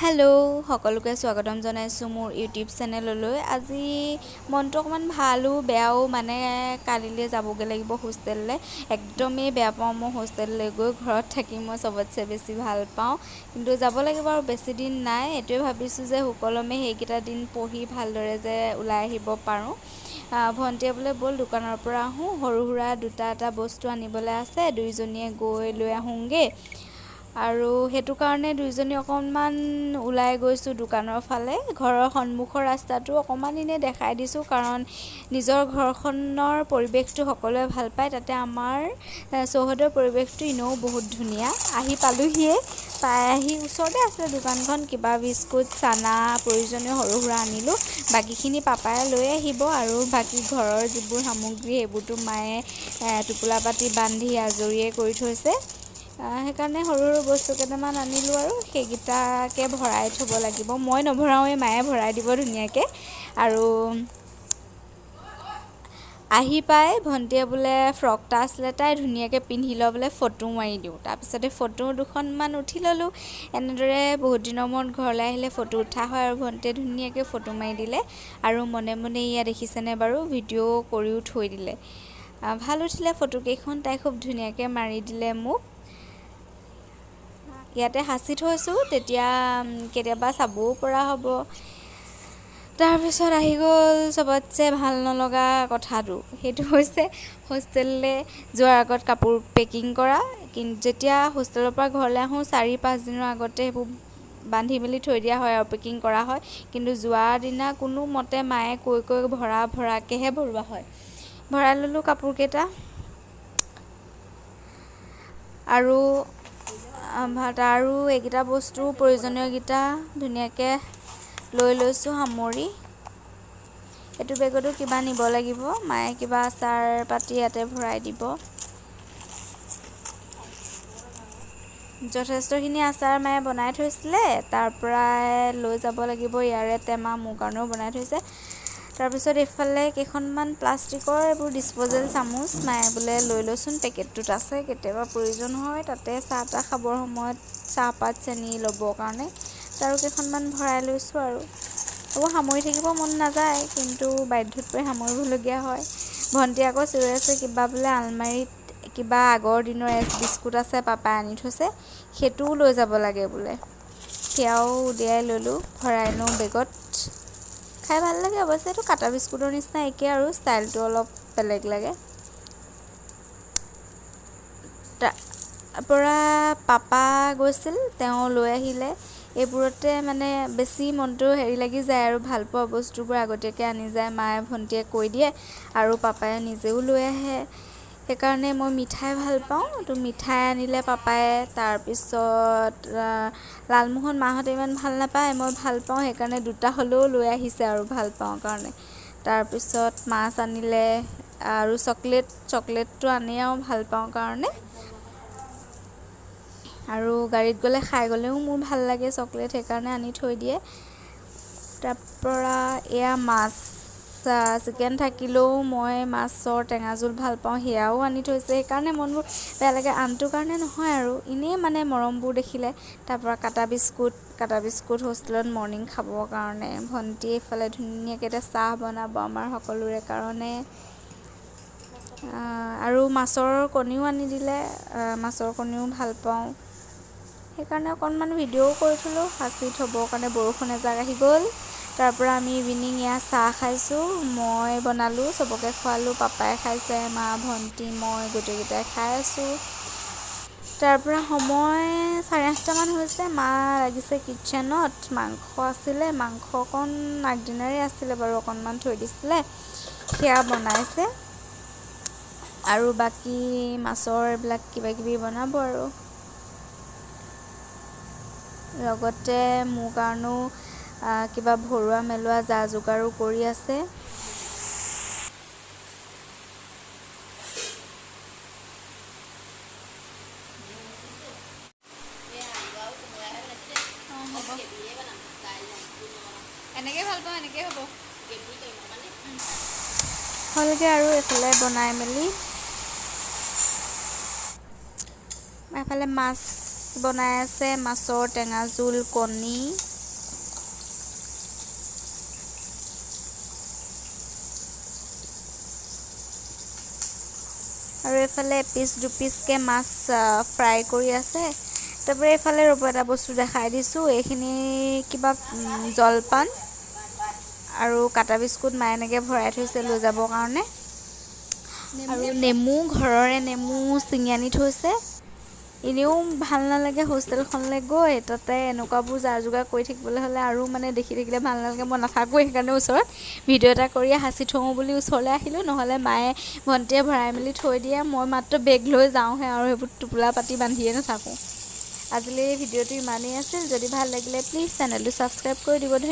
Hello' সকলোকে স্বাগতম জনাইছোঁ মোৰ ইউটিউব চেনেললৈ। আজি মনটো অকণমান ভালো বেয়াও, মানে কালিলৈ যাবগৈ লাগিব হোষ্টেললৈ। একদমেই বেয়া পাওঁ মই হোষ্টেললৈ গৈ, ঘৰত থাকি মই চবতছে বেছি ভাল পাওঁ। কিন্তু যাব লাগিব আৰু বেছি দিন নাই। এইটোৱে ভাবিছোঁ যে সুকলমে সেইকেইটা দিন পঢ়ি ভালদৰে যে ওলাই আহিব পাৰোঁ। ভণ্টীয়ে বোলে ব'ল দোকানৰ পৰা আহোঁ, সৰু সুৰা দুটা এটা বস্তু আনিবলৈ আছে, দুইজনীয়ে গৈ লৈ আহোঁগৈ। আৰু সেইটো কাৰণে দুইজনী অকণমান ওলাই গৈছোঁ দোকানৰ ফালে। ঘৰৰ সন্মুখৰ ৰাস্তাটো অকণমান এনেই দেখাই দিছোঁ, কাৰণ নিজৰ ঘৰখনৰ পৰিৱেশটো সকলোৱে ভাল পায়। তাতে আমাৰ চৌহদৰ পৰিৱেশটো এনেও বহুত ধুনীয়া। আহি পালোহিয়ে, পাই আহি ওচৰতে আছিলে দোকানখন, কিবা বিস্কুট চানা প্ৰয়োজনীয় সৰু সুৰা আনিলোঁ। বাকীখিনি পাপাই লৈ আহিব আৰু বাকী ঘৰৰ যিবোৰ সামগ্ৰী সেইবোৰতো মায়ে টোপোলা পাতি বান্ধি আজৰিয়ে কৰি থৈছে। সেইকাৰণে সৰু সৰু বস্তু কেইটামান আনিলোঁ আৰু সেইকেইটাকে ভৰাই থ'ব লাগিব। মই নভৰাওঁৱেই, মায়ে ভৰাই দিব ধুনীয়াকৈ। আৰু আহি পাই ভণ্টীয়ে বোলে ফ্ৰক এটা আছিলে তাই ধুনীয়াকৈ পিন্ধি ল বোলে, ফটো মাৰি দিওঁ। তাৰপিছতে ফটো দুখনমান উঠি ল'লোঁ। এনেদৰে বহুত দিনৰ মূৰত ঘৰলৈ আহিলে ফটো উঠা হয় আৰু ভণ্টীয়ে ধুনীয়াকৈ ফটো মাৰি দিলে। আৰু মনে মনে এয়া দেখিছেনে বাৰু ভিডিঅ' কৰিও থৈ দিলে। ভাল উঠিলে ফটোকেইখন, তাই খুব ধুনীয়াকৈ মাৰি দিলে মোক। ইয়াতে সাঁচি থৈছোঁ, তেতিয়া কেতিয়াবা চাবও পৰা হ'ব। তাৰপিছত আহি গ'ল চবতছে ভাল নলগা কথাটো, সেইটো হৈছে হোষ্টেললৈ যোৱাৰ আগত কাপোৰ পেকিং কৰা। কিন্তু যেতিয়া হোষ্টেলৰ পৰা ঘৰলৈ আহোঁ 4-5 দিনৰ আগতে সেইবোৰ বান্ধি মেলি থৈ দিয়া হয় আৰু পেকিং কৰা হয়। কিন্তু যোৱাৰ দিনা কোনো মতে মায়ে কৈ কৈ ভৰা ভৰাকৈহে ভৰোৱা হয়। ভৰাই ল'লোঁ কাপোৰকেইটা। আৰু আৰু এইকেইটা বস্তু প্ৰয়োজনীয়কেইটা ধুনীয়াকৈ লৈ লৈছোঁ সামৰি। এইটো বেগতো কিবা নিব লাগিব, মায়ে কিবা আচাৰ পাতি ইয়াতে ভৰাই দিব। যথেষ্টখিনি আচাৰ মায়ে বনাই থৈছিলে, তাৰ পৰাই লৈ যাব লাগিব। ইয়াৰে টেমা মোৰ কাৰণেও বনাই থৈছে। তাৰপিছত এইফালে কেইখনমান প্লাষ্টিকৰ এইবোৰ ডিছপ'জেল চামুচ মায়ে বোলে লৈ লচোন, পেকেটটোত আছে, কেতিয়াবা প্ৰয়োজন হয় তাতে চাহ তাহ খাবৰ সময়ত চাহপাত চেনি ল'বৰ কাৰণে। তাৰো কেইখনমান ভৰাই লৈছোঁ। আৰু এইবোৰ সামৰি থাকিব মন নাযায়, কিন্তু বাধ্যত পৰি সামৰিবলগীয়া হয়। ভণ্টি আকৌ চিঞৰি আছে কিবা বোলে আলমাৰিত কিবা আগৰ দিনৰ এছ বিস্কুট আছে, পাপাই আনি থৈছে, সেইটোও লৈ যাব লাগে বোলে। সেয়াও উলিয়াই ল'লোঁ, ভৰাই লওঁ বেগত। খাই ভাল লাগে অৱশ্যে, এইটো কাটা বিস্কুটৰ নিচিনা একে আৰু ষ্টাইলটো অলপ বেলেগ লাগে। তাৰপৰা পাপা গৈছিল, তেওঁ লৈ আহিলে। এইবোৰতে মানে বেছি মনটো হেৰি লাগি যায় আৰু ভাল পোৱা বস্তুবোৰ আগতীয়াকৈ আনি যায়, মায়ে ভণ্টীয়ে কৈ দিয়ে আৰু পাপাই নিজেও লৈ আহে। সেইকাৰণে মই মিঠাই ভাল পাওঁ, তো মিঠাই আনিলে পাপাই। তাৰপিছত লালমোহন মাহঁতে ইমান ভাল নাপায়, মই ভাল পাওঁ, সেইকাৰণে দুটা হ'লেও লৈ আহিছে আৰু ভাল পাওঁ কাৰণে। তাৰপিছত মাছ আনিলে আৰু চকলেট, চকলেটটো আনেই আৰু ভাল পাওঁ কাৰণে। আৰু গাড়ীত গ'লে খাই গ'লেও মোৰ ভাল লাগে চকলেট, সেইকাৰণে আনি থৈ দিয়ে। তাৰপৰা এয়া মাছ, চিকেন থাকিলেও মই মাছৰ টেঙা জোল ভাল পাওঁ, সেয়াও আনি থৈছে। সেইকাৰণে মনবোৰ বেয়া লাগে, আনটোৰ কাৰণে নহয় আৰু এনেই মানে মৰমবোৰ দেখিলে। তাৰপৰা কাটা বিস্কুট, কাটা বিস্কুট হোষ্টেলত মৰ্ণিং খাবৰ কাৰণে। ভণ্টীয়ে এইফালে ধুনীয়াকৈ এতিয়া চাহ বনাব আমাৰ সকলোৰে কাৰণে। আৰু মাছৰ কণীও আনি দিলে, মাছৰ কণীও ভাল পাওঁ, সেইকাৰণে অকণমান ভিডিঅ'ও কৰি থ'লোঁ সাঁচি থ'বৰ কাৰণে। বৰষুণ এজাক আহি গ'ল। তাৰপৰা আমি ইভিনিং এয়া চাহ খাইছোঁ, মই বনালোঁ, চবকে খোৱালোঁ, পাপাই খাইছে, মা ভণ্টি মই গোটেইকেইটাই খাই আছোঁ। তাৰপৰা সময় 8:30মান হৈছে, মা লাগিছে কিটচেনত। মাংস আছিলে, মাংস অকণ আগদিনাৰে আছিলে বাৰু, অকণমান থৈ দিছিলে, সেয়া বনাইছে। আৰু বাকী মাছৰ এইবিলাক কিবা কিবি বনাব আৰু। লগতে মোৰ কাৰণেও কিবা ভৰোৱা মেলোৱা যা যোগাৰো কৰি আছে। এনেকৈ ভাল পাওঁ, এনেকৈ হ'ব হ'লগৈ। আৰু এইফালে বনাই মেলি এফালে মাছ বনাই আছে, মাছৰ টেঙা জোল, কণী। আৰু এইফালে এপিচ দুপিচকৈ মাছ ফ্ৰাই কৰি আছে। তাৰপৰা এইফালে ৰ'ব, এটা বস্তু দেখাই দিছোঁ। এইখিনি কিবা জলপান আৰু কাটা বিস্কুট মায়ে এনেকৈ ভৰাই থৈছে লৈ যাবৰ কাৰণে। আৰু নেমু, ঘৰৰে নেমু ছিঙি আনি থৈছে। এনেও ভাল নালাগে হোষ্টেলখনলৈ গৈ, তাতে এনেকুৱাবোৰ যা যোগাৰ কৰি থাকিবলৈ হ'লে আৰু মানে দেখি থাকিলে ভাল নালাগে। মই নাথাকোঁ, সেইকাৰণে ওচৰত ভিডিঅ' এটা কৰিয়ে সাঁচি থওঁ বুলি ওচৰলৈ আহিলোঁ। নহ'লে মায়ে ভণ্টিয়ে ভৰাই মেলি থৈ দিয়ে, মই মাত্ৰ বেগ লৈ যাওঁহে আৰু সেইবোৰ টোপোলা পাতি বান্ধিয়ে নাথাকোঁ। আজিলৈ এই ভিডিঅ'টো ইমানেই আছিল। যদি ভাল লাগিলে প্লিজ চেনেলটো ছাবস্ক্ৰাইব কৰি দিব। ধন্যবাদ।